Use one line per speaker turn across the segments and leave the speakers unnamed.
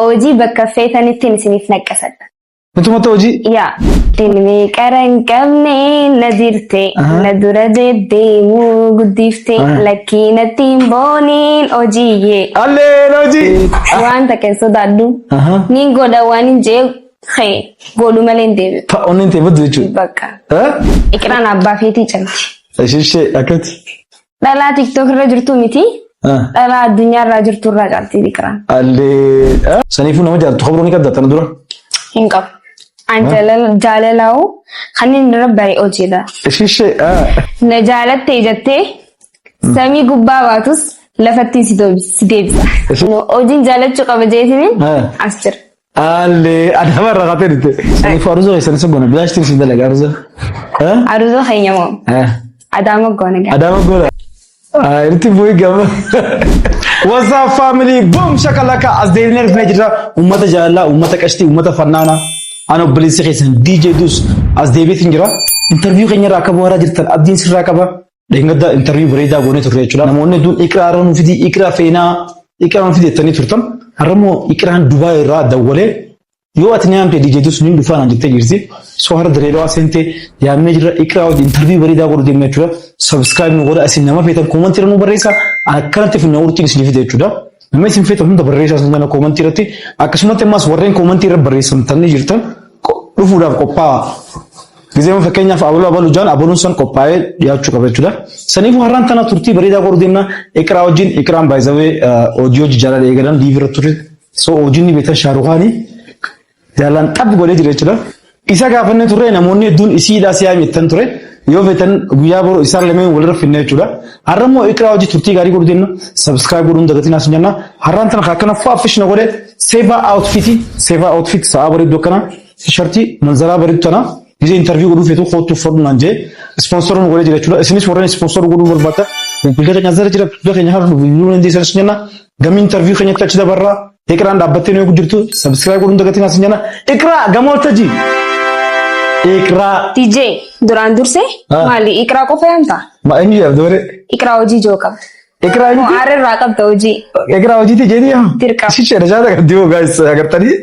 Hojii bakka feetanittiin isiniif naqqasadha.
Nutumatti hojii.
Yaa. Ilmi qara hin qabne na dirte, na dura deddeemuu guddifte, lakkii natti hin booniin hojiiyyee.
Allee hojii.
Waan takka hin sodaadhu. Niin godha waan hin jee kee godhu malee hin deebi'u.
Ta onneen ta'e baddu jechuudha.
Bakka. Iqraan abbaa feetii calti.
Ishee akkatti.
Dhalaa TikTok irra jirtu miti. Dhalaa addunyaa irraa jirtu irraa caalti Iqraan.
Allee. Saniifuu nama jaalatu kabroo ni qabda tana dura.
Hin qabu. An jaalalaa'u kan inni irra bare hojiidha.
Ishee.
Na jaalattee jettee samii gubbaa baatus lafatti si deebisa. Hojiin jaalachuu qaba jeetini as jira.
Allee adama irraa kaatee dhufte. Saniifuu aruuza keessan isa goona bilaashtiin isin dalaga aruuza.
Aruuza keenya moo? Adaama goona gaa.
Adaama goona. Irratti bu'ii gama. What's up, family? Boom shakalaka, as deebinee dhufnee jirra. Uummata jaalalaa, uummata qashtii, uummata fannaanaa. Ana obboleessi keessan DJ Dus as deebiitiin jira. Interview keenya irraa akka bu'aaraa jirtan abdiin sirraa qaba. Dheengadda interview bareedaa goonee turre jechuudha. Namoonni hedduun Iqraa irra nu fidi, Iqraa feenaa, Iqraa nu fidi jettanii turtan. Har'a immoo Iqraan Dubaay irraa dawwalee yoo ati ni yaamte DJ Dus ni dhufaa naan jettee jirti. So har'a Direedawaa seentee yaamnee jirra. Iqraa wajjin interview bareedaa godhu deemna jechuudha. Subscribe nu godha, isin nama feetan comment irra nu barreessa. Akkanatti finna urtiin isin fide jechuudha. Nama isin feetan hunda barreessaa isin jana comment irratti. Akkasumatti ammas warreen comment irra barreessamtanii jirtan dhufuudhaaf qophaa'a. Gizee fakkeenyaaf abaluu abaluu jaan abaluun san qophaa'ee dhiyaachuu qaba jechuudha. Saniifuu har'aan tana turtii bareedaa godhu deemna. Iqraa wajjin. Iqraan baay'isawee hojii jaalala eegalan live irra ture. So hojiin ni beektan Shaarukaanii jaalaan xabbi godhee jira jechuudha. Isa gaafannee turre, namoonni hedduun isiidhaa siyaa jettan ture. Yoo feetan guyyaa boru isaan lameen walirra finne jechuudha. Har'a immoo Iqraa hojii turtii gaarii godhu deemna. Subscribe godhuun dagatiin as jenna. Har'aan tana akkana faafish na godhe Seva Outfit, Seva Outfit sa'a bareedduu akkana tishartii manzaraa bareedduu tana gizee interview godhuu feetu kootu uffadhu naan jee sponsor nu godhee jira jechuudha. Isinis warreen sponsor godhuu barbaadda bilbila keenya jala jira, bilbila keenya har'a bilbiluu dandeessan as jenna. Gamii interview keenyatti achi dabarraa. Iqraan dhaabbattee nu eegu jirtu, subscribe godhuun dagatiin as jenna. Iqraa gamoo waltajjii. Iqraa.
DJ, duraan dursee maali, Iqraa qofa yaamta?
Ma eenyu jedhamtu bare?
Iqraa hojii joo qabda.
Iqraa eenyuti?
Aarri irraa qabda hojii.
Iqraa hojiitti jedhii yaa?
Dirqama.
Ishee dha qabdi hoo guys, agartanii?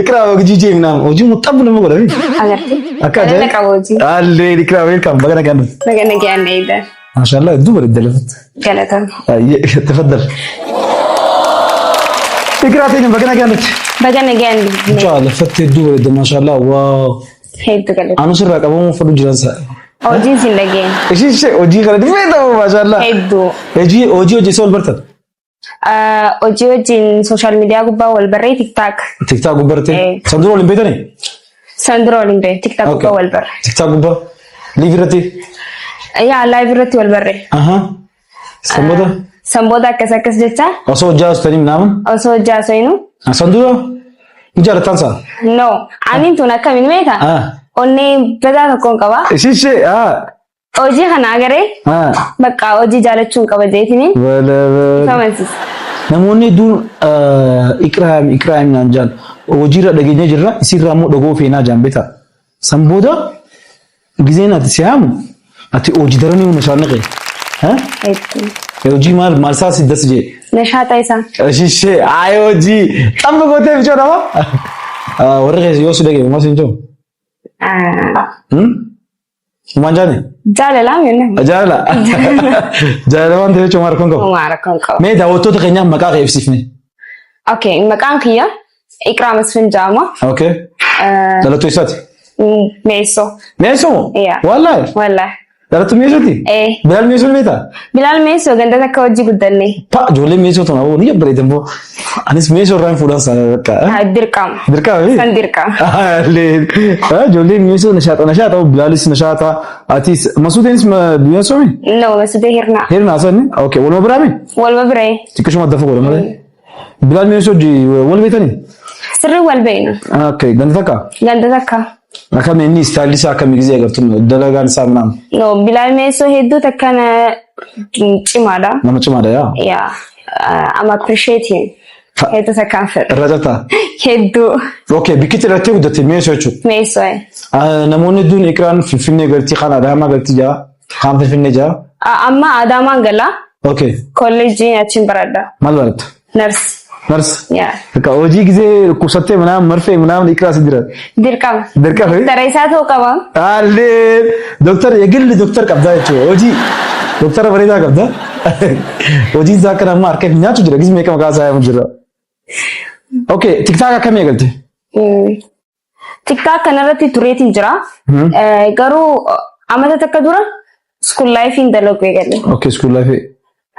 Iqraa hojii jee minaan hojii muxxabu nama godhame.
Agartee?
Akka
Jaalala qaba hojii.
Allee, Iqraa, welcome, baga nagaan dhufte.
Baga nagaan eeyda.
Maashaallah, hedduu bareedda lafatti.
Galatama.
Tafaddal. Iqraa teenya, baga nagaan dhufte.
Baga nagaan dhufte.
Mucaa lafatti hedduu bareedda, maashaallah, wow.
Hedduu galatama.
Anu sirraa qabamuu fudhu jiran sa.
Hojiin sin dhageenya.
Ishee hojii kana dhufee ta'u, maashaallah.
Hedduu.
Hojii hojii isa wal bartan.
Hojii wajjin social media gubbaa wal barree, TikTok.
TikTok gubbarte.
Eh.
San dura waliin beektanii?
San dura waliin beekne, TikTok gubbaa wal barre.
TikTok gubbaa. Live irratti.
Yaa, live irratti wal barre.
Aha. San booda.
San booda akkas akkas jecha.
Osoo hojjaa hojjetanii minaaman.
Osoo hojjaa haasofnu.
San dura ni jaalattan saa.
No, aniin tun akkamiin beeka? Onnee badaa tokkoon qaba.
Ishee
Hojii kana agaree bakka hojii jaalachuun qaba jeetini. Amansiisa.
Namoonni hedduun Iqraam Iqraam naan jaan hojiirra dhageenyee jirra, isirraa immoo dhagoo feenaa jaan beektaa. San booda gizeen ati si haamu ati hojii daranii hunda isaan naqee.
Hedduu.
Hojii maal maal isaa si das jee.
Nashaaxa isaa.
Ishee ayi hojii xamba gootee bichoo nama. Warri keessa yoo si dhagee maal siin jiru? Maal jaani?
Jaalalaa meenna.
Jaalala. Jaalala waan ta'eef jechuun rakkoon qabu.
Homaa rakkoon qabu.
Mee daawwattoota keenyaaf maqaa kee ibsifne.
Okay, maqaan kiyya Iqraa Masfin jedhama.
Okay. Dhalattuu eessaati?
Meessoo.
Meessoo moo?
Yeah.
Wallaahi.
Wallaahi.
Dhalattuu Meessooti?
Eh.
Bilaal Meessoo ni beektaa?
Bilaal Meessoo ganda takka hojii guddanne.
Pa, ijoolleen Meessoo tana hoo ni jabbareetan boo. Anis Meessoo irraa hin fuudhan sana bakka.
Dirqama.
Dirqama?
San dirqama.
Ijoolleen Meessoo nashaata nashaata, Bilaalis nashaata, atis Masuudeenis Meessoo mi?
No, Masudee Hirnaa.
Hirnaa sanni? Okay, waluma biraa mi?
Waluma biree.
Xiqqishuma adda fagoo malee. Bilaal Meessoo wal beetanii?
Sirrii wal beekna.
Okay, ganda takka?
Ganda takka.
Akkami inni style isaa, akkami gisee agartu dalagaan isaa minaan?
No, Bilaal Meessoo hedduu takka na cimaadha.
Nama cimaadha yaa.
Yeah, I'm appreciating. Hedduu takkaan fedha.
Irra jirta?
Hedduu.
Okay, bikkitti dhalatee guddatte Meessoo jechuudha.
Meessoo.
Namoonni hedduun Iqraan Finfinnee galtii, kaan Adaamaa galtii jaa, kaan Finfinnee jaa.
Amma Adaamaan gala.
Okay.
Kolleejjii achiin baradha.
Maal baratta?
Nurse.
Nurse.
Yaa.
Bakka hojii gisee dhukkubsattee ምናምን marfee ምናምን ikraa si jira.
Dirqama.
Dirqama.
Doktara isaa ta'uu qaba.
Allee doktar የግል doktar qabdaa jechuudha. Hojii doktara bareedaa qabda. Hojiin isaa akka nama harka nyaachuu jira. Gisee meeqa maqaa isaa yaamu jira. Okay, TikTok akkamii eegalte?
TikTok kanarratti tureetiin jira. Garuu amata takka dura school life hin dalagu eegale.
Okay, school life.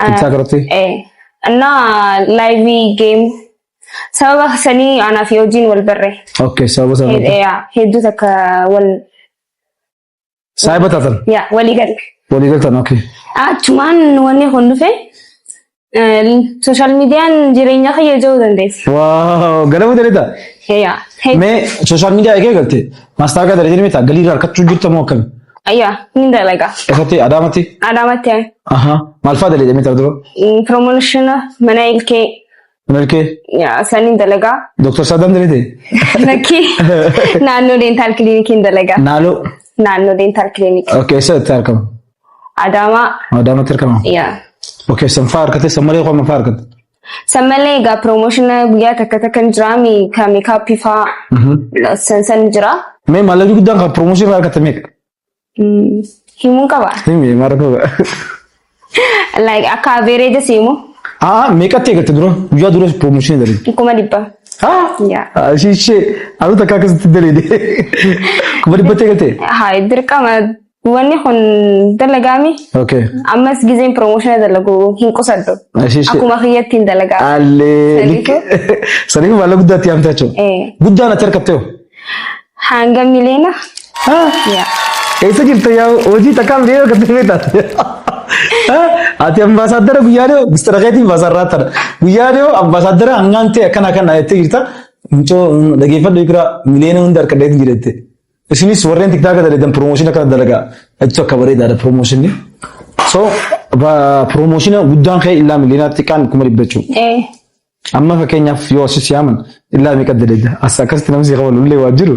TikTok irratti.
እና live game sababa sanii anaa fi hojiin wal barre.
Okay, sababa sana.
Yaa, hedduu takka wal
Saayiba taatan.
Yaa, walii galle.
Walii galtan, okay.
Achumaan wanni kun dhufe social mediaan jireenya kiyya jechuu dandeessi.
Wow, galama daleeta.
Yaa.
Mee social media eegee galte maastaagaa dalee mita galii irraa harkachuu jirta moo akkami?
Yaa, ni dalaga.
Eessatti Adaamatti?
Adaamatti.
Aha. Maal fa'aa dalee mita dura?
Promotion mana ilkee.
Mana ilkee?
Yaa, saniin dalagaa.
Dooktar Saadam daleete?
Lakkii, naannoo dental clinic dalagaa.
Naaloo.
Naannoo dental clinic.
Okay, eessatti argama?
Adaamaa.
Adaamatti argama.
Yaa.
Okay, san fa'aa harkatte, san malee qooma fa'aa harkatte?
San malee egaa promotion guyyaa takka takka ni jira, ka makeup fa'aa san san jira.
Mee maallaqni guddaan kan promotion irraa harkatte meeqa?
Himuun qaba.
Himi, maal rakkoo qaba?
Like akka average himu.
Ah, meeqatti eegatte dura? Guyyaa dura promotion dalee.
100,000.
Ah!
Yaa.
Ishee ishee aduu takka akkasitti daleede. 100,000tti eegatte?
Haa, dirqama wanni kun dalagaami.
Okay.
Ammas gizeen promotion dalagu hin qusadhu.
Ishee ishee.
Akkuma kiyyatti hin dalagaa.
Allee. Saniifuu maallaqa guddaatti yaamte jechuudha.
Eh.
Guddaan ati harkatte hoo?
Hanga miliyoona.
Ah!
Yaa.
Eessa jirta yaa hojii takkaa miliyoona harkatte beektaati? Ati ambaasaadara guyyaa dhiyoo mistara keetiin baasarraa tana. Guyyaa dhiyoo ambaasaadara hangaan ta'e akkana akkana jettee jirta. Mucoo dhageeffadhu ikra miliyoona hunda harkadheetiin jirette. Isinis warreen TikTok dalagan promotion akkana dalagaa. Achi akka bareedaadha promotionni. So promotion guddaan ka'e illaa miliyoona xiqqaan 100,000 jechuudha.
Eh.
Amma fakkeenyaaf yoo asis yaaman illaa meeqa dalagda? As akkasitti namni si qaban illee waan jiru.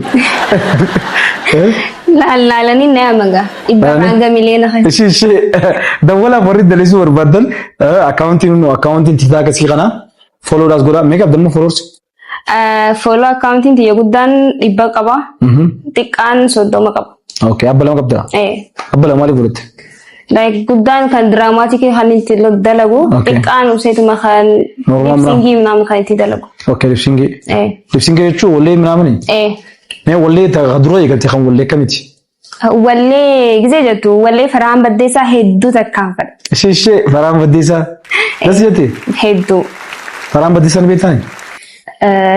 Laalanii na yaama gaa. Dhibba hanga miliyoona kan.
Ishee ishee dawwalaaf warri daleessuu barbaadan akkaawuntiin TikTok asii kana follow godhaa. Meeqa abdamma followers?
Follow akkaawuntiin tiyya guddaan 100 qaba. Xiqqaan 30 qaba.
Okay, abba lama qabdaa?
Eh.
Abba lama maaliif godhatte?
Like guddaan kan dramatic kan itti dalagu. Xiqqaan useetuma kan
Normal
lip syncii ምናምን kan itti dalagu.
Okay, lip syncii.
Eh.
Lip syncii jechuun wallee ምናምን?
Eh.
Mee wallee dura eegalte kan wallee akkamiiti?
Wallee gisee jettu wallee Farhaan Baddeessaa hedduu takkaan fedha.
Ishee ishee Farhaan Baddeessaa. Das jette?
Hedduu.
Farhaan Baddeessaa ni beektani?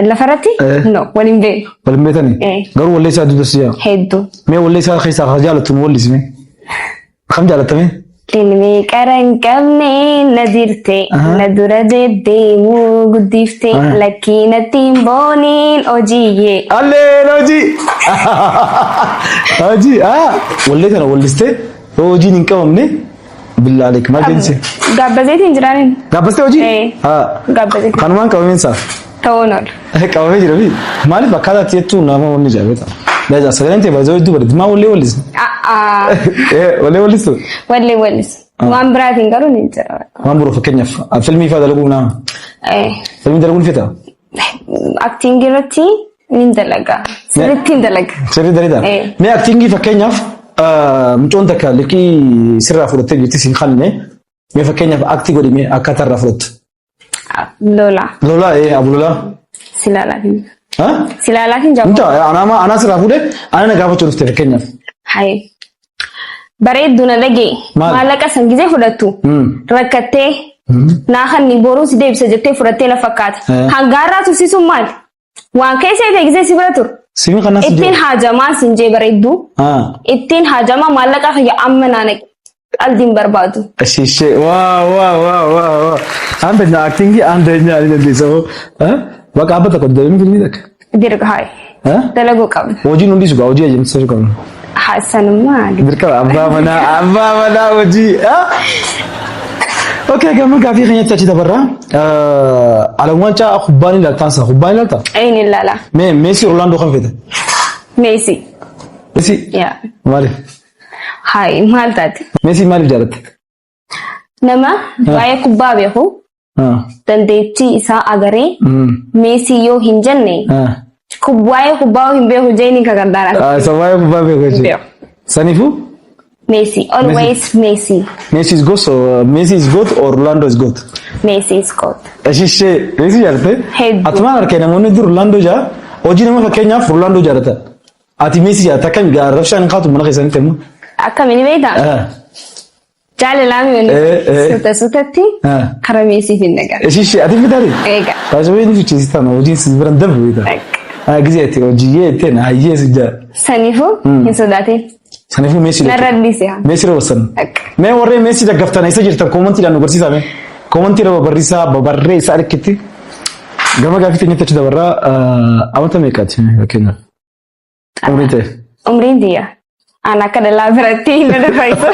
Lafarratti?
Eh.
No, waliin beeku.
Waliin beektani?
Eh.
Garuu wallee isaa hedduu das jaa.
Hedduu.
Mee wallee isaa keessaa kan jaalattu nu wallisime. Kam jaalattame?
Ilmi qara hin qabne na dirte, na dura deddeemuu guddifte, lakkii natti hin booniin hojiiyyee.
Allee hojii! Hojii! Wallee kana wallistee yoo hojiin hin qabamne billaa aleek maal jeensi?
Gaabbazeetiin jiraanin.
Gaabbastee hojii?
Eh. Gaabbazeetiin.
Kanumaan qabameen isaa?
Ta'uun oolu.
Qabamee jira fi maaliif akkaataa itti jettu nama wanni jaalata. Leeja sagaleen ta'e baay'ee hedduu bareedi. Maa wallee wallisne? Wallee wallistu?
Wallee wallisu. Waan biraatiin garuu ni jira.
Waan biroo fakkeenyaaf filmii fa'aa dalaguu nama. Filmii dalaguun feeta?
Acting irratti ni dalaga. Sirriitti hin dalaga.
Sirrii dalagaa? Mee actingii fakkeenyaaf mucoon takka liqii sirraa fudhattee jirti siin kanne mee fakkeenyaaf act godhi mee akkaataa irraa fudhattu.
Lola.
Lola abu Lola.
Silaalaatiin.
Ha?
Silaalaatiin jabaa.
Inta anaa anaa sirraa fuudhee ana na gaafachuu dhufte fakkeenyaaf.
Haye. Bareedduu na dhagee.
Maal?
Maallaqa san gizee fudhattu. Rakkattee. Naa kanni boruu si deebisa jettee fudhattee na fakkaata. Hangaarraa tursiisuun maali? Waan keessa eegee gizee si bira turu.
Simi kanas
Ittiin haajamaa sin jee bareedduu. Ittiin haajamaa maallaqa kiyya amma naa naqi. Qaldiin barbaadu.
Ishee ishee waa waa waa waa waa. Anta actingii anta nyaani dandeessa. Bakka abba tokko dalaguu filmii takka.
Dirqa haye. Dalaguu qabna.
Hojiin hundi sugaa hojii ajaa'ibsiisuu qabna.
Haa sanummaa.
Dirqama abbaa manaa hojii. Okay, gama gaafii keenyatti achi dabarra. Alam waancaa kubbaa ni ilaaltaan sana kubbaa ni ilaaltaa?
Een ilaala.
Mee Meesii Orlaandoo kan feete?
Meesii.
Meesii?
Yaa.
Maaliif?
Hayi maal taate?
Meesii maaliif jaalatte?
Nama waa'ee kubbaa beeku. Dandeettii isaa agaree Meesii yoo hin jenne waa'ee kubbaa hin beeku jeeni ka gargaara.
Isa waa'ee kubbaa beeku jechuudha.
Beeku.
Saniifuu
Messi, always Messi.
Messi is good, so Messi is good or Ronaldo is good?
Messi is good.
Ishishee Messi jaalatte?
Hedduu.
Atumaan harkee namoonni dur Ronaldo jaa hojii nama fakkeenyaaf Ronaldo jaalata. Ati Messi jaalata akkami gaa rabshaan hin kaatu mana keessanitti immoo.
Akkamiin beektaa? Jaalalaami wanni suuta suutatti karaa Meesiif hin dhagaa.
Ishishee ati fidari?
Eega.
Baasawee ni fichisiistan hojiin si biran darbu beektaa. Gisee itti hojiyyee ittiin hayyee si jaa.
Saniifuu hin sodaatin.
Saniifuu Messi
Narra dhiise haa.
Messi roobsan. Mee warreen Messi daggaftan eessa jirtan commentiidhaan nu barsiisaa mee. Commentiirra babarriisaa babarree isaa harkitti. Gama gaaffii teenyatti achi dabarraa amata meeqaati fakkeenyaaf? Umrii ta'e.
Umriin tiyya. An akka dhalaa biratti hin dadafaisu.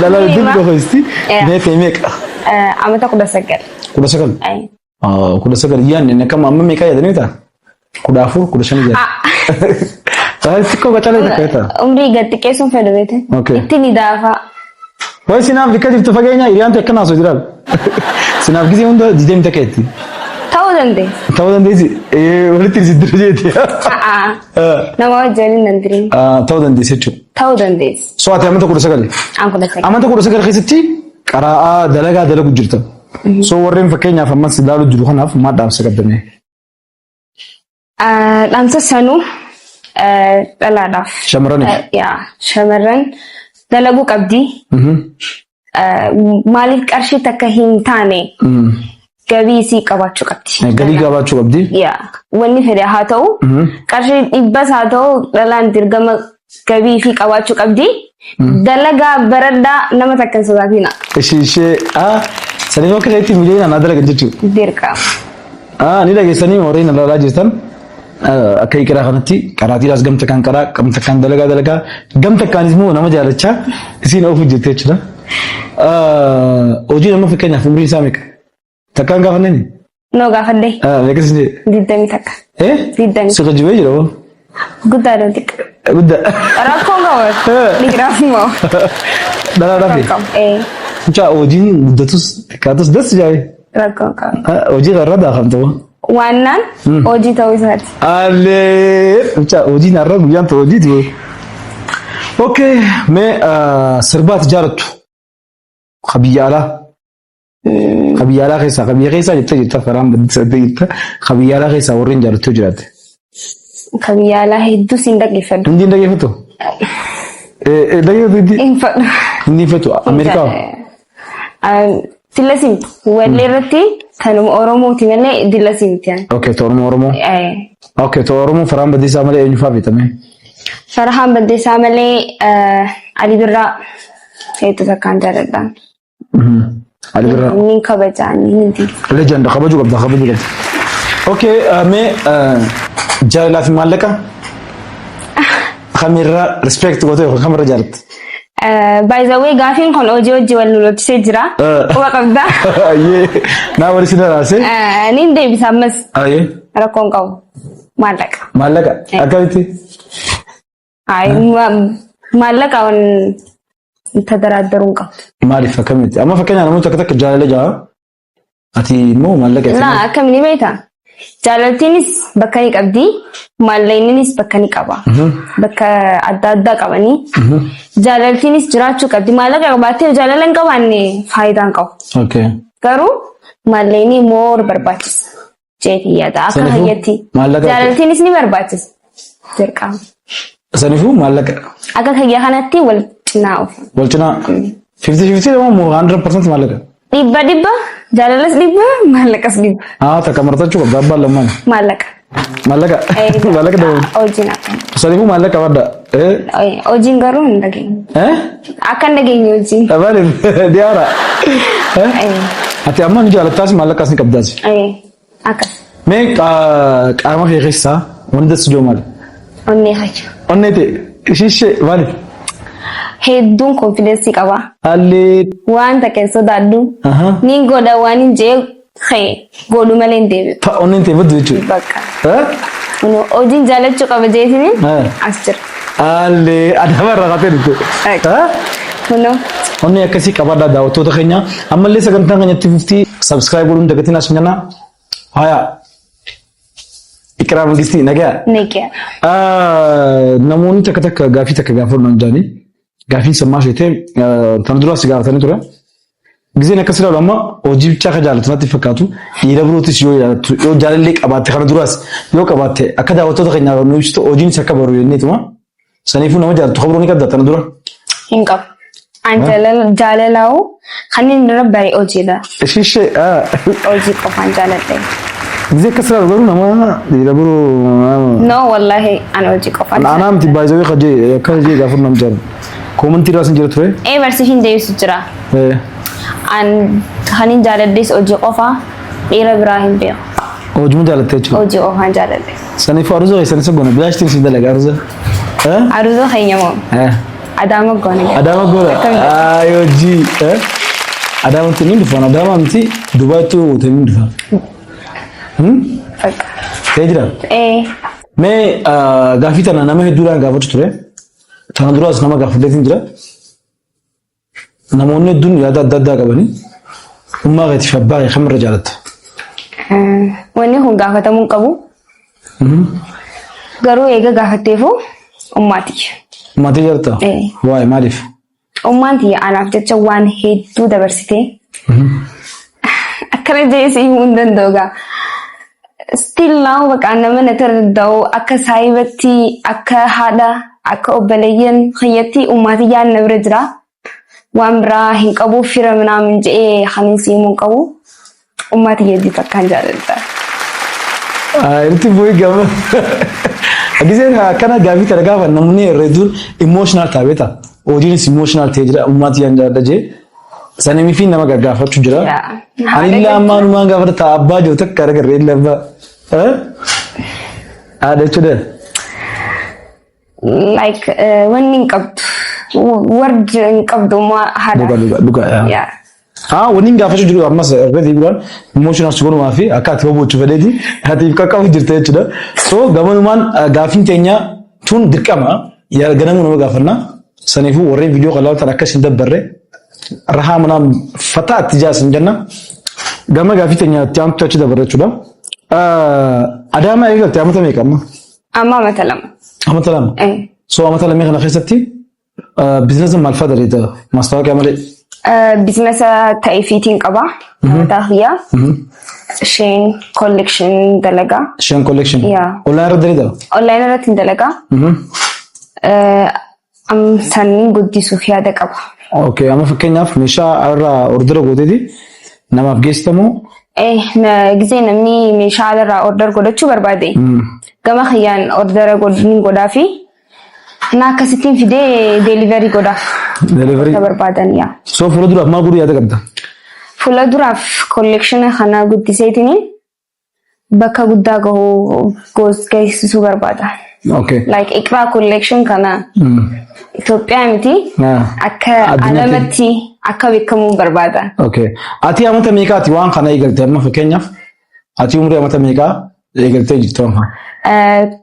Dhalaa wajjin qofa Mee ta'e meeqa?
Amata 19.
19. 19 yaadne akkam amma meeqa yaadanii ta'a? 14 15 yaadne. Xiqqoo qacalee takka ta'a.
Umrii gad xiqqeessuun fedhu beete. Itti ni daafaa.
Wayi sinaaf bikka jirtu fageenya hiriyaan ta'e akkana haasoo jiraal. Sinaaf gisee hunda diidamii takka jetti.
Ta'uu dandeessi.
Ta'uu dandeessi. Walitti siddira jetti.
Nama wajjin waliin nan dirin.
Ta'uu dandeessi jechuudha.
Ta'uu dandeessi.
So ati amata 19.
An 19.
Amata 19 keessatti qaraa'aa dalagaa dalagu jirta. So warreen fakkeenyaaf ammas ilaalu jiru kanaaf maal dhaamsa qabdame?
Dhaamsa sanuu dhalaadhaaf.
Shamarraniif.
Yaa shamarran dalaguu qabdi. Maaliif qarshii takka hin taane gabii isii qabaachuu qabdi.
Galii qabaachuu qabdi.
Yaa wanni fedhe haa ta'u qarshii dhibbas haa ta'u dhalaan dirqama gabii fi qabaachuu qabdi. Dalagaa baradhaa nama takka hin sodaatina.
Ishee ishee saniif akka keetti miliyoonaan haa dalagan jechuudha.
Dirqama.
Ni dhageessanii warreen ilaalaa jirtan akka iqiraa kanatti qaraatiidhaas gamta kan qaraa gamta kan dalagaa dalagaa gamta kaanis immoo nama jaalachaa isiin oofu jirti jechuudha. Hojii nama fakkeenyaaf umriin isaa meeqa? Takkaan gaafanneen?
Noo gaafadhe.
Meeqa isin jedhe?
21.
Eh?
20.
Si qajjibee jira hoo?
Guddaadha xiqqa.
Guddaa.
Rakkoon qabu. Dhiiraaf moo?
Dhalaadhaaf.
Qabu. Eh.
Mucaa hojiin guddatus xiqqaatus das jaabe.
Rakkoon qabu.
Hojii irra daakamtu.
Waannaan hojii ta'uu isaati.
Allee mucaa hojiin har'a guyyaan ta'u hojiiti. Okay, mee sirbaati jaalattu ka biyya alaa. Ka biyya alaa keessaa ka biyya keessaa jettee jirta karaan baddisatti jirta ka biyya alaa keessaa warreen jaalattu jiraatte.
Ka biyya alaa hedduu siin dhaggeeffadhu.
Hindi hin dhaggeeffattu? Dhaggeeffattu hindi?
Hin fadhu.
Hindi hin fedhu Ameerikaa?
Dilla simti. Wallee irratti kanuma Oromooti malee dilla simti.
Okay, to Oromoo Oromoo. Okay, to Oromoo Farhaan Baddiisaa malee eenyu fa'aa beekame?
Farhaan Baddeessaa malee Ali Birraa hedduu takkaan jaalladha.
Ali Birraa.
Ni kabajaa ni
Legend kabajuu qabda kabajuu qabda. Okay, mee jaalalaa fi maallaqa kamirra respect gootee yookaan kamirra jaalatta?
By the way, gaafiin kun hojii hojii wal lolchisee jira. Quba qabda.
Ayyee, naa wali si daraase.
Niin deebisa ammas
Ayyee,
rakkoon qabu. Maallaqa.
Maallaqa akkamitti?
Maallaqa waan tadaraaddaruu hin qabu.
Maaliif akkamitti? Amma fakkeenyaaf namoota takka takka jaalala jaa. Ati immoo maallaqa
Laa akkamiin ni beektaa? Jaalaltiinis bakka ni qabdi. Maallaqninis bakka ni qaba. Bakka adda addaa qabanii. Jaalaltiinis jiraachuu qabdi. Maallaqa qabaattee jaalala hin qabaanne faayidaa hin qabu. Garuu maallaqni more barbaachisa. Jeetii yaada. Akka
Saniifuu
hayyatti.
maallaqa-
Jaalaltiinis ni barbaachisa. Dirqama.
Saniifuu maallaqa
Akka kiyya kanatti wal cinaa ofu.
Wal cinaa 50-50 moo 100% maallaqa?
100% jaalalas 100 maallaqas 100.
Takka martachuu qabda abbaan lamaan.
Maallaqa.
Maallaqa. Maallaqa dabalu.
Hojiin akka.
Saniifuu maallaqa qabadda.
Hojiin garuu hin dhageenye.
Eh?
Akka hin dhageenye hojiin.
Maaliif diyaara? Ati amma ni jaalattaas maallaqas ni qabdaas.
Akkas.
Mee qaama kee keessaa wanti das jiru maali?
Onnee hacha.
Onnee ta'e ishee maaliif?
Hedduun confidence qaba.
Haalli.
Waan takka hin sodaadhu. Niin godha waan hin jee ka'e godhu malee hin deebi'u.
Ta onneen ta'e baddu jechuudha.
Bakka. Hojiin jaalachuu qaba jeetini as jira.
Haalli adaba irraa kaatee dhufte.
Kunoo.
Onnee akkasii qabaadhaa daawwattoota keenya ammallee sagantaan keenyatti fuftii. Subscribe godhuun dagatinaa isin jenna. Haya. Iqraa Mangistii nagaa.
Nagaa.
Namoonni takka takka gaafii takka gaafadhu naan jedhanii gaafiin sammaa isheetee tana duraa si gaafatanii ture. Gizeen akkas ilaalu amma hojii bichaa akka jaalatu natti fakkaatu dhiira birootis yoo jaalattu yoo jaalallee qabaatte kana duraas yoo qabaatte akka daawwattoota keenyaaf nu ibsitu hojiinis akka baru jenneetuma. Saniifuu nama jaalatu kabiroo ni qabda tana dura.
Hin qabu. An jaalalaa'u kan inni irra bare hojiidha.
Ishee
Hojii qofaan jaaladhe.
Gizee akkas ilaalu garuu nama dhiira biroo.
No, wallahi an hojii qofaan.
Anaa miti baay'ee kajee akka jee gaafa nam jaalu. Koomantii irraa sin jira ture.
Ee, barsiishin deebisu jira. An kan hin jaaladhes hojii qofa, dhiira biraa hin beeku.
Hojii jaalatte jechuudha.
Hojii qofaan jaaladhe.
Saniifuu aruuza keessan isa goona bilaashtiin sin dalaga aruuza.
Aruuza keenya moo? Adaama goona.
Adaama goona. Ay, hojii. Adaamatti ni dhufan, Adaama miti, Dubaayittu ni dhufa.
Bakka.
Ta'ee jira.
Ee.
Mee gaafii tana nama hedduudhaan gaafachuu ture. Tana duraas nama gaafadheetiin jira. Namoonni hedduun yaada adda addaa qabanii ummaa keetiif abbaa kee kamirra jaalatta?
Wanni kun gaafatamuu hin qabu. Garuu eega gaafatteefu ummaati.
Ummaatii jaalatta?
Ee.
Waa'ee maaliif?
Ummaan tiyya anaaf jecha waan hedduu dabarsitee akkana jee si himuu hin danda'u gaa. Still now bakka nama na danda'u akka saayibatti, akka haadha, akka obboleeyyan kiyyatti ummaatii yaan na bira jira. Waan biraa hin qabu, fira minaamin je'ee kan si himuu hin qabu. Ummaatii hedduu takkaan jaaladha.
Itti bu'ii gama. Giseen akkana gaafii kana gaafa namni hedduun emotional ta'a beektaa. Hojiinis emotional ta'ee jira, ummaatii yaan jaaladha jee. Sanimii fi nama gaggaafachuu jira. Ani illee ammaa numaan gaafata ta'a abbaa jiru takka agarree illee abbaa. Haadha jechuudha.
Like wanni hin qabdu. Warri hin qabdu ummaa haadha.
Dhuga dhuga dhuga.
Yeah.
Haa, wanni hin gaafachuu jiru ammas irra deebiidhaan emotional si godhumaa fi akka ati bobochuu fedheeti atiif qaqqabu jirta jechuudha. So gamanumaan gaafiin teenya tun dirqama ganamuu nama gaafanna. Saniifuu warreen viidiyoo kan ilaaltan akkas hin dabbarre rahaa manaan fataa itti jaasin jenna. Gama gaafii teenya itti aantu achi dabarre jechuudha. Adaamaa eegalte amata meeqa amma?
Amma amata 2.
Amata 2. So amata lamee kana keessatti biizinasa maal fa'aa daleeta maastaawoqiyaa malee?
Biizinasa ta'eefiitiin qaba. Mataa kiyyaa. Isheen collection dalagaa.
Isheen collection.
Yeah.
Online irra daleeta?
Online irratti hin dalagaa. Sanniin guddisuuf yaada qaba.
Okay, amma fakkeenyaaf meeshaa irraa order gooteeti namaaf geessitamoo?
Gisee namni meeshaa irraa order godhachuu barbaade gama kiyyaan order ni godhaa fi na akkasittiin fidee delivery godhaaf.
Delivery.
Akka barbaadan, yaa.
So fuula duraaf maal godhuu yaada qabda?
Fuula duraaf collection kana guddiseetiin bakka guddaa gahuu geessisuu barbaada. Like Iqraa collection kana Itoophiyaa miti, akka
Addunyaatti.
alamatti akka beekamuu barbaada.
Okay. Ati amata meeqaati waan kana eegalte? Amma fakkeenyaaf ati umurii amata meeqaa eegaltee jirtu amma?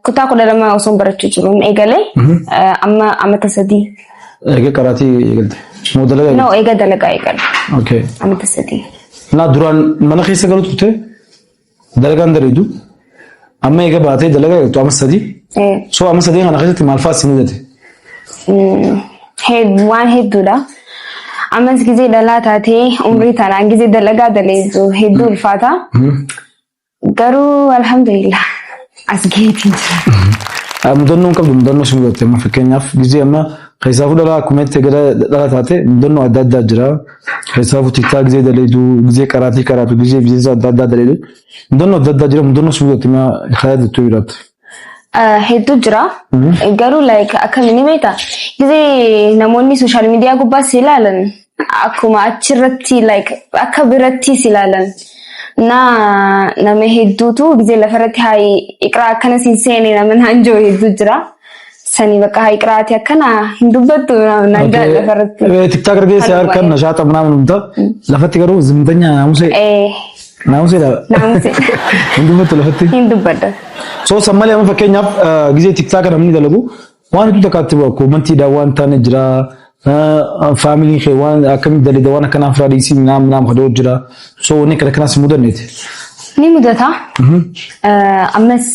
Kutaa 12 osoo barachuu jiruun eegalee, amma amata 3.
Eega qaraatii eegalte. Moo dalagaa
No, eega dalagaa eegale. Amata 3.
Na duraan mana keessa galu turte, dalagaan daleedu. Amma eega baatee dalagaa eegaltu amma 3. So amma 3 kana keessatti maal fa'aa si mudate?
Waan hedduudha. Ammas gizee dhalaa taatee umrii tanaan gizee dalagaa daleessu hedduu ulfaata. Garuu alhamdulillah as gaheetiin jira.
Mudannoo hin qabdu, mudannoo si mudatte amma fakkeenyaaf gizee amma keessaafuu dhalaa akkuma itti gara dhala taate mudannoo adda addaa jira. Keessaafuu TikTok gizee daleedu, gizee qaraatii qaraatu, gizee biizinsa adda addaa daleedu. Mudannoo adda addaa jira, mudannoo si mudatte maa yaadattoo jiraatti?
Hedduu jira. Garuu like akkamiin ni beektaa? Gizee namoonni social media gubbaa si ilaalan akkuma achirratti like akka biratti si ilaalan. Na nama hedduutu gizee lafarratti haa Iqraa akkana siin seene nama naan jiru hedduu jira. Sani bakka haa Iqraati akkana hin dubbattu naan jaa lafarratti.
TikTok argee si harkaan nashaata ምናምን humta lafatti garuu ዝምተኛ naamusee naamusee dha.
Naamusee.
Hin dubbattu lafatti.
Hin dubbadda.
So san malee amma fakkeenyaaf gizee TikTok namni dalagu waan hedduu takkaatti bu'a. Koomantiidhaan waan taane jira. Faamiliin kee waan akkamitti dalida waan akkanaa firaa dhiisii naam naam kadoo jira. So wanni akkana akkanaas mudanneeti.
Ni mudata. Ammas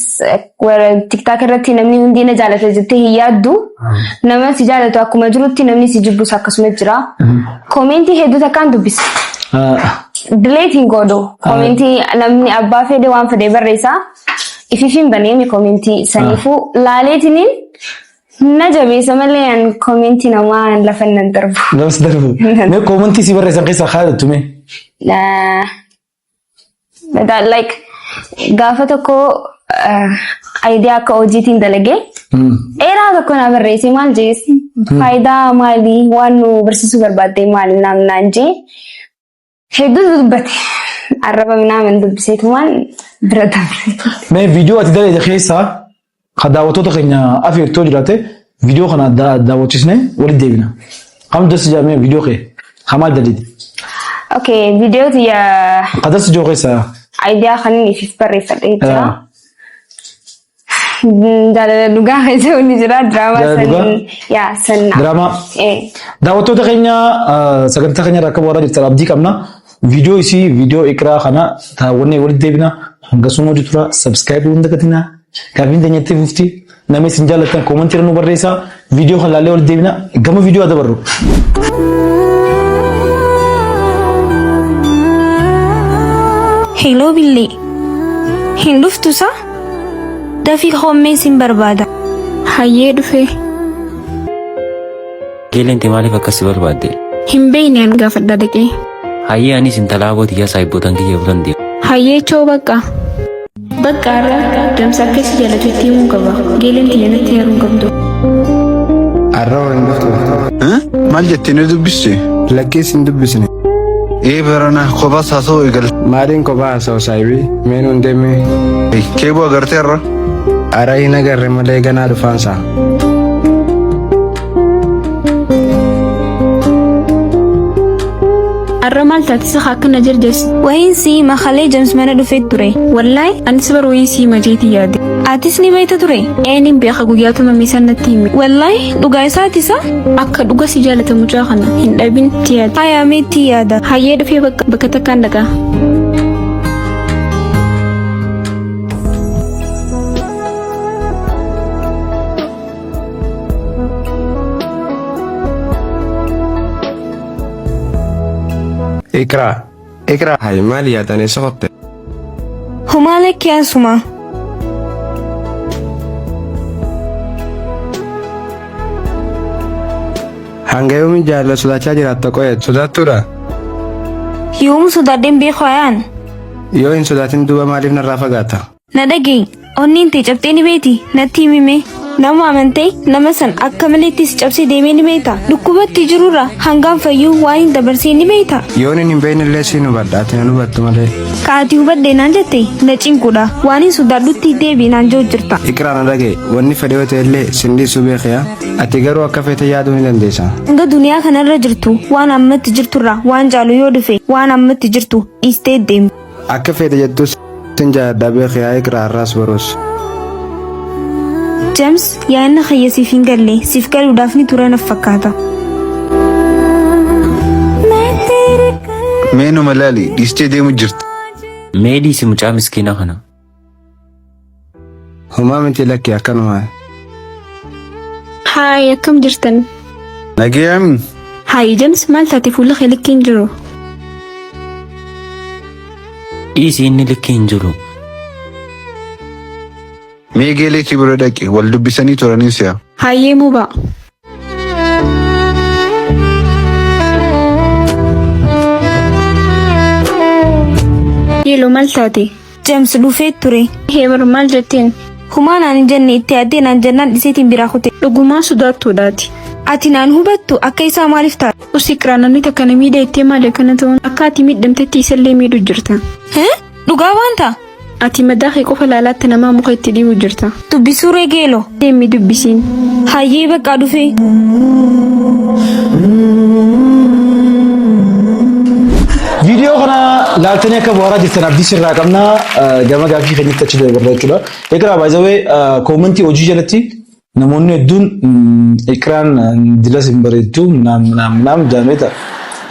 warra TikTok irratti namni hundi na jaalata jettee hin yaaddu. Nama si jaalatu akkuma jirutti namni si jibbus akkasuma jira. Koomentii hedduu takkaan dubbisa. Delete hin godhu. Koomentii namni abbaa fedhe waan fedhe barreessa. Ifiif hin baneemi koomentii saniifuu laaleetiniin na jabeessa malee an koomentii namaa lafa nan darbu.
Lafa si darbu. Mee koomentii si barreessan keessaa kaayattu mee?
That like gaafa tokko idea akka hojiitiin dalagee dheeraa tokko na barreesse. Maal jees, faayidaa maalii, waan nu barsiisuu barbaadde maali naam naan jee hedduu dubbate, arraba minaaman dubbiseetumaan bira dabre.
Mee viidiyoo ati dalagde keessaa ka daawwattoota keenya afeertoo jiraate, viidiyoo kana daawwachiisnee walitti deebina. Kam das jedhamee viidiyoo kee ka maal dalagde?
Okay, viidiyoo tiyya
Ka das jiru keessaa.
Idea kan inni ifiif barreeffadhee jira. Jaalala dhugaa keessa inni jira, diraamaa.
Jaalala
san
dhugaa?
Yaa san.
Diraamaa.
Eh.
Daawwattoota keenya, sagantaa keenya irraa akka bu'aaraa jirtan abdii qabna. Viidiyoo isii, viidiyoo Iqraa kana daawwannee walitti deebina. Hangasuma hojii tura, subscribe hunda gatina. Gaaffiin teenyatti fufti. Namni isin jaallattan koomantii irra nu barreessaa. Viidiyoo kana laallee walitti deebina. Gama viidiyoo haa dabarru.
Hello Billee. Hin dhuftu sa? Dafii hommee sin barbaada.
Hayyee, dhufee.
Geeleente maaliif akkas si barbaadde?
Hin beeyne, an gaafadha dhaqee.
Hayyee, anis intala aboo tiyyaa saayibootan kiyya biran deema.
Hayyee, choo bakka. Bakka har'a damsa akka si jaalatu itti himuu qaba. Geeleen tiyya natti heeruu hin qabdu.
Har'a hin dhuftu.
Maal jettee na dubbiste?
Lakkees hin dubbisne.
Ee, barana kophaas haasa'uu eegalte.
Maaliin kophaa haasa'u saayibii? Mee nuun deemee.
Keeboo agartee har'a?
Ara hin agarre malee ganaa dhufaansa.
Har'a maal taate isa akkana jarjarsi?
Wayiin si makalee James mana dhufee ture.
Wallahi anis bar wayii sii majeeti yaade.
Atis ni beekta ture.
Eenin beeka, guyyaatuma miisan natti himi.
Wallahi dhugaa isaati isa?
Akka dhuga si jaalata mucaa kana hin dhabin itti yaade.
Hayaa, meetti yaada.
Hayyee, dhufee, bakka bakka takkaan dhaqaa.
Iqraa. Iqraa. Hayi, maal yaadan, eessa qotte?
Humaa, lakkii, asuma.
Hanga yoomii jaalala sodaachaa jiraatta qo'eet? Sodaattuudha.
Yoomuu sodaadheen beeku ayaan.
Yoo hin sodaatin duuba maaliif narraa fagaata?
Na dhaga'i. Onneen tee cabxee ni beeti? Natti himime. Nama amantee nama san akka maleetti si cabsee deemee ni beekta? Dhukkubatti jirurra hangaan fayyuu waan hin dabarsee ni beekta?
Yoon hin beekne illee siin hubadha, ati na hubattu malee.
Ka ati hubadhe naan jette na cinquudha. Waan hin sodaadhutti deebi naan jiru jirta.
Iqraa, na dhaga'i, wanni fedhe yoo ta'e illee sin dhiisuu beekiya. Ati garuu akka feete yaaduu ni dandeessa.
Hanga duniyaa kanarra jirtu waan ammatti jirturra waan caalu yoo dhufe, waan ammatti jirtu dhiistee deemta.
Akka feete jettus sin jaalladha beekiya Iqraa, har'aas borus.
James, yaadni kiyya siif hin galle, siif galuudhaaf ni tura naf fakkaata.
Mee numa laali, dhiistee deemu jirti.
Mee dhiisi mucaa miskiina kana.
Homaa miti, lakki, akkanuma.
Haay, akkam jirtan?
Nagayaami.
Haay James, maal taate, fuula kee likkii hin jiru.
Dhiisi, inni likkii hin jiru.
Mee geeleetii bira dhaqi, wal dubbisanii turanii si'a.
Hayyee mubaa. Yeeloo, maal taate?
James dhufee ture.
Heebar, maal jetteen?
Humaa naan hin jenne, itti yaaddee naan jennaan dhiseetiin biraa kute.
Dhugumaa sodaattuudhaati.
Ati naan hubattu, akka isaa maaliif taate?
Usi Iqraa, namni takka na miidha jettee maali akkana ta'uun? Akka ati miidhamtetti isallee miidhu jirta.
Hee? Dhugaa waanta?
Ati madaa kee qofa laalaatti namaa muka itti dhiibu jirta.
Dubbisuu ree geelo?
Deemi dubbisiin.
Hayyee, bakka dhufee.
Viidiyoo kana laaltanii akka bu'aaraa jirtan abdii sirraa qabna. Gama gaaffii keenyatti achi dabarra jechuudha. Egaa baay'ee koomentii hojii jalatti Namoonni hedduun Iqraan dilas hin bareeddu ምናምን ምናምን ምናምን jaameeta.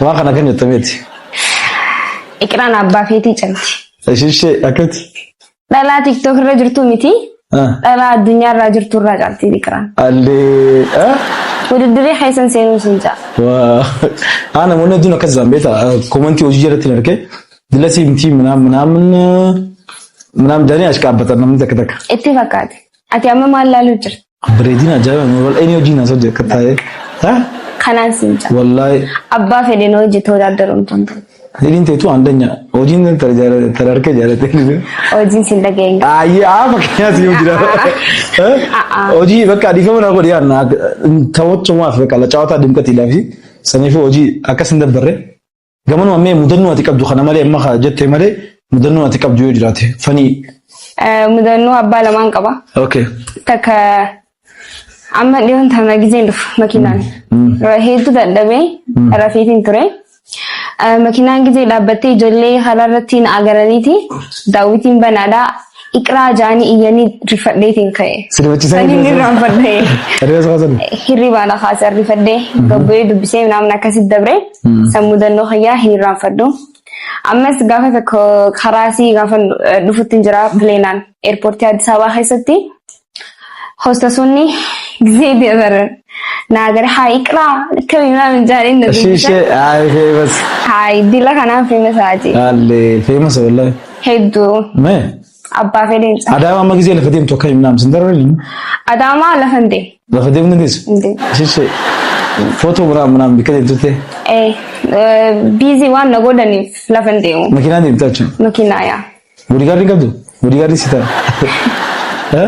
Waan kana kan jettameeti.
Iqraan abbaa feetii calti.
Ishee akkatti.
Dhalaa TikTok irra jirtu miti. Dhalaa addunyaa irraa jirtu irraa caalti Iqraan.
Allee.
Wudiddirii keessan seenuu sin ja'a.
Waa. Haa, namoonni hedduun akkas jaan beekta. Comment hojii jalatti hin arge. Dilasii miti ምናምን ምናምን ምናምን jedhanii achi dhaabbatan namni takka takka.
Itti fakkaate. Ati amma maal laaluu jirta?
Bareedina ajaa'iba wal inni hojii na soje akka taa'ee.
Kanaan sin ja'a.
Wallaahi.
Abbaa fedhe hojii ተወዳደሩም tontu.
Hiriin teetu andanya hojiin tararkee jaallatee.
Hojiin sin dhageenye.
Ayyee, haa, fakkeenyaas yoo jira. Hojii bakka dhiifama na godhi yaadna taphachumaaf bakka ለጨዋታ ድምቀት ilaafi saniif hojii akkas hin dabbarre. Gamanuma mee mudannoo ati qabdu kana malee, amma jettee malee, mudannoo ati qabdu yoo jiraate fanii.
Mudannoo abbaa lamaan qaba. Takka amma dhiyoon tana gizeen dhufu makiinaan. Hedduu dadhabee rafeetiin ture. Makiinaan gizee dhaabbattee ijoollee karaa irratti na agaraniiti daawwitiin banaadhaa Iqraa jaanii iyyanii rifadheetiin ka'e.
Sirbachiisan.
Saniin irraanfadhee.
Hirriba saasan.
Hirribaan kaasee rifadhee gabbu'ee dubbisee namni akkasitti dabre san mudannoo kiyyaa hin irraanfadhu. Ammas gaafa tokko karaasii gaafa dhufutti hin jira pileenaan airportii Addis Ababaa keessatti hostessoonni gisee dabaran naa gara haa Iqraa akkamii ምናምን jaaniin na
Ishee
dubbisan.
Ishee ay famous.
Haa, dila kanaaf famous haati.
Allee, famous wallahi.
Hedduu
Mee
abbaa fedheen
Adaama amma gisee lafa deemtu akkamii ምናምን sin dararri?
Adaamaa lafa hin deemu.
Lafa deemuu dandeessu?
Hin deemu.
Ishee ishee footoo ምናምን ምናምን bikka deemtutte?
Busy waan na godhaniif lafa hin deemu.
Makiinaan deemtaa jechuudha.
Makiinaa yaa.
Bodyguardii qabdu? Bodyguardii si ta'a?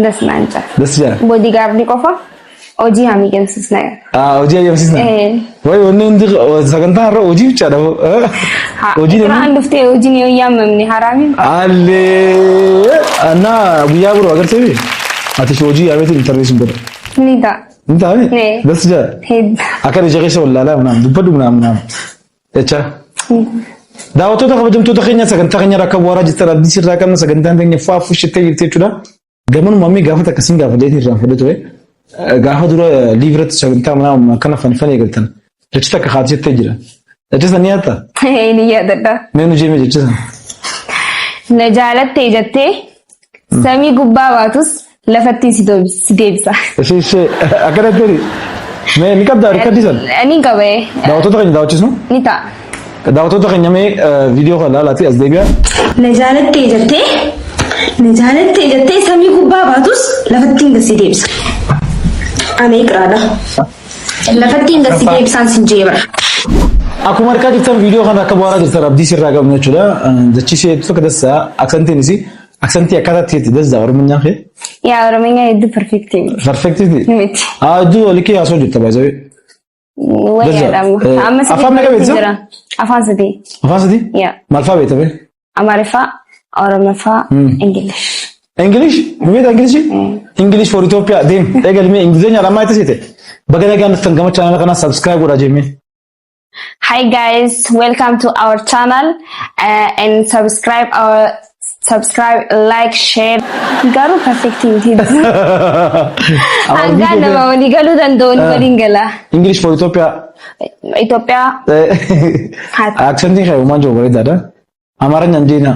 Das naan jaa.
Das jaa.
Bodyguardii qofa hojii hamii gamsisna.
Hojii ayyamsiisna. Wayi, wanni hundi sagantaa har'a hojii bichaadha. Hojii
Iqraan dhuftee hojiin yoo yaamamne haraami.
Allee, annaa guyyaa biroo agartee ati hojii yaameetiin interview sun godha.
Ni ta'a.
Ni ta'a?
Nee.
Das jaa.
Hedduu.
Akka ija keessa wallaalaa ምናምን dubbadhu ምናምን ምናምን jecha. Daawwattoota kabajamtoota keenya, sagantaa keenya akka bu'aaraa jirtan abdii sirraa qabna. Sagantaan keenya faafu shittee jirti jechuudha. Gamanuma ammee gaafa takka sin gaafa deetiin irraan fudhate ture. Gaafa dura live irratti sagantaa ምናምን akkana fanifan eegaltan. Jechi takka haati jettee jira. Jecha san ni yaadda?
Ni yaadadha.
Mee nu jeeme jecha san.
Na jaalattee jettee samii gubbaa baatus lafatti si deebisa.
Ishee ishee akkana jettee mee ni qabdaa record san?
Ni qabee.
Daawwattoota keenya daawwachiisnu?
Ni ta'a.
Daawwattoota keenya, mee viidiyoo kana ilaalaati as deebi'a.
Na jaalattee jettee, na jaalattee jettee samii gubbaa baatus lafatti hin si deebisa. Ani Iqraadha. Lafatti hin si deebisaan sin jee bara.
Akkuma argaa jirtan viidiyoo kana akka bu'aaraa jirtan abdii sirraa qabna jechuudha. Jechi ishee tokko dassaa accentiin isii accentii akkaataa itti dassaa Oromiyaan kee.
Yaa, Oromiyaa hedduu perfectii.
Perfectiiti.
Miti.
Haa, hedduu likii haasoo jirta baay'ee.
Wayyaadha. Amma
Afaan meeqa beekta?
jira. Afaan sadii.
Afaan sadii?
Yaa.
Maal fa'aa beekta bee?
Amaariffaa, Oromoffaa, English.
English? Ni beekta English? English for Ethiopia deem. Eegalmee Ingilizeenyaa lammaa itti seete. Baga nagaan dhuftan gama channel kanaa subscribe godhaa jemmee.
Hi guys, welcome to our channel and subscribe our subscribe, like, share. Garuu perfect miti. Hanga nama walii galuu danda'u ni waliin gala.
English for Ethiopia.
Itoophiyaa.
Accentiin kee uumaan jiru bareedaadha. አማርኛ እንዴት ነው?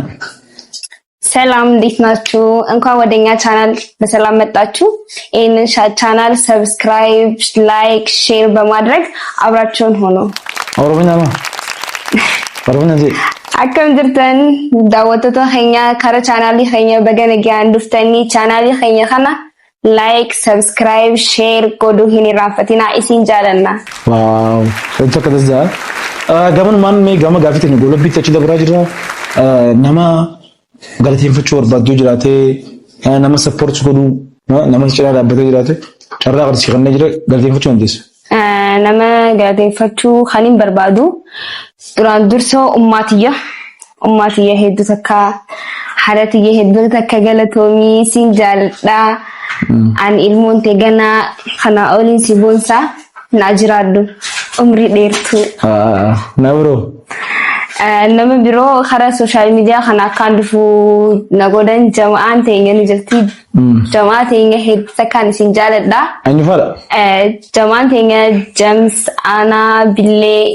ሰላም፣ እንዴት ናችሁ? እንኳን ወደኛ ቻናል በሰላም መጣችሁ። ይህንን channel subscribe፣ like፣ share በማድረግ አብራችሁን ሆኖ
ኦሮምኛ ነው። ኦሮምኛ እንጂ
Akkam jirtan daawwattoota keenya? Kara chaanaalii keenya baga nagaan dhuftanii. Chaanaalii keenya kana like, subscribe, share godhuu hin irraanfatinaa. Isin jaalanna.
Wow, hedduu akka dasdaa. Gaman mee gama gaafii teenya golobbiitti achi dabraa jirra. Nama galateeffachuu barbaaddu jiraate, nama support godhuu, nama cinaa dhaabbatee jiraate, carraa qarshii kanneen jira galateeffachuu dandeessu.
Nama galateeffachuu kan hin barbaadu duraan dursoo ummaatiyya. Ummaatiyya hedduu takka, haadha tiyya hedduu takka galatoomii, siin jaaladhaa. Ani ilmoon tee ganaa kana oliin si boonsaa, naa jiraadhu umrii dheertuu.
Na biroo.
Nama biroo karaa social media kana akkaan dhufu na godhan jama'aan teenya ni jirti. Jama'aa teenya hedduu takkaan isin jaaladha.
Eenyu faadha?
Jama'aan teenya James, Aanaa, Billee,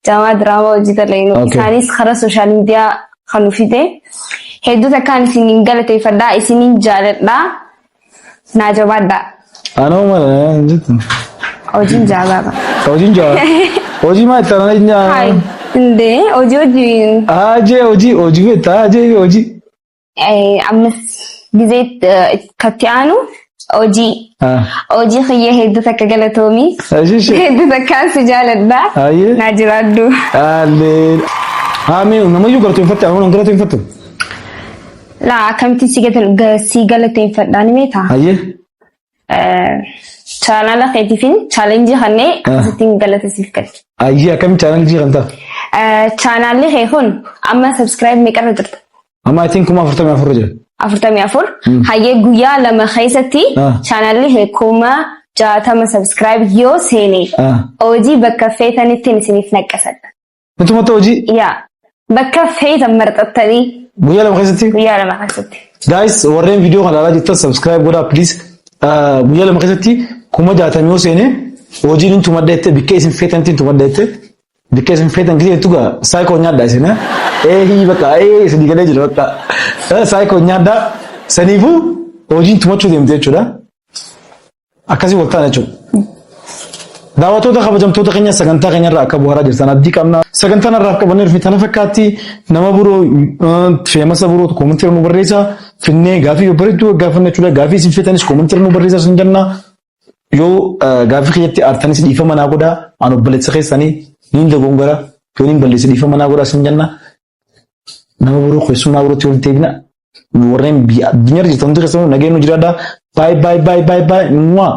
jamaa diraamaa hojii dalagnu. Isaanis karaa social media kan nu fide. Hedduu takkaan isin galateeffadha, isinin jaaladha. Naa jabaadha.
Anoo mala jettu.
Hojiin jaabaadha.
Hojiin jaa. Hojii maa itti aanaa nyaa.
Hai. Indee hojii hojiin
Ajee hojii hojii beektaa ajee hojii.
Ammas gizee katti aanu hojii. Hojii kiyya hedduu takka galatoomi.
Ashishi.
Hedduu takkaan si jaaladha.
Ayyee.
Naa jiraadhu.
Allee. Haamee namayyuu galateeffatte anuun galateeffattu.
Laa akkamitti si galateeffadhaa ni beektaa?
Ayyee.
Chaanaala keetiifin challenge kannee akkasittiin galata siif galcha.
Ayyee akkamitti challenge kan ta'a?
Chaanaalli kee kun amma subscribe meeqarra jirta?
Amma I think 44,000 jira.
44. Hayyee guyyaa 2 keessatti chaanaalli kee 60,000 subscribe yoo seene hojii bakka feetanitti isiniif naqqasadha.
Nutumatti hojii?
Yaa bakka feetan marxattanii.
Guyyaa 2 keessatti?
Guyyaa 2 keessatti.
Guys, warreen viidiyoo kana ilaalaa jirtan subscribe godhaa please. Guyyaa 2 keessatti 60,000 yoo seene hojiin hin tumadha jette bikkee isin feetanitti hin tumadha jette bikkee isin feetan gisee jettu gaa saayikoo nyaadhaa isin. Ee hii bakka ee isin galee jira bakka saayikoo nyaadhaa saniifuu hojiin tumachuu deemte jechuudha. Akkasii wal ta'an jechuudha. Daawwattoota kabajamtoota keenya sagantaa keenyarraa akka bu'aaraa jirtan abdii qabna. Sagantaan har'aaf qabannee dhufne tana fakkaatti nama biroo famous biroo comment nu barreessa finnee gaafii yoo bareedduu gaafanna jechuudha. Gaafii isin feetanis comment nu barreessa sun jenna. Yoo gaafii kiyyatti aartanis dhiifama naa godhaa an obboleessa keessanii niin dogongora yoo niin balleesse dhiifama naa godhaa sun jenna. Nama biroo keessummaa birootti walitti deebina. Warreen biyya addunyaa jirtan hundi keessanuu nageen nu jiraadhaa. Bye bye bye bye bye. Mwah.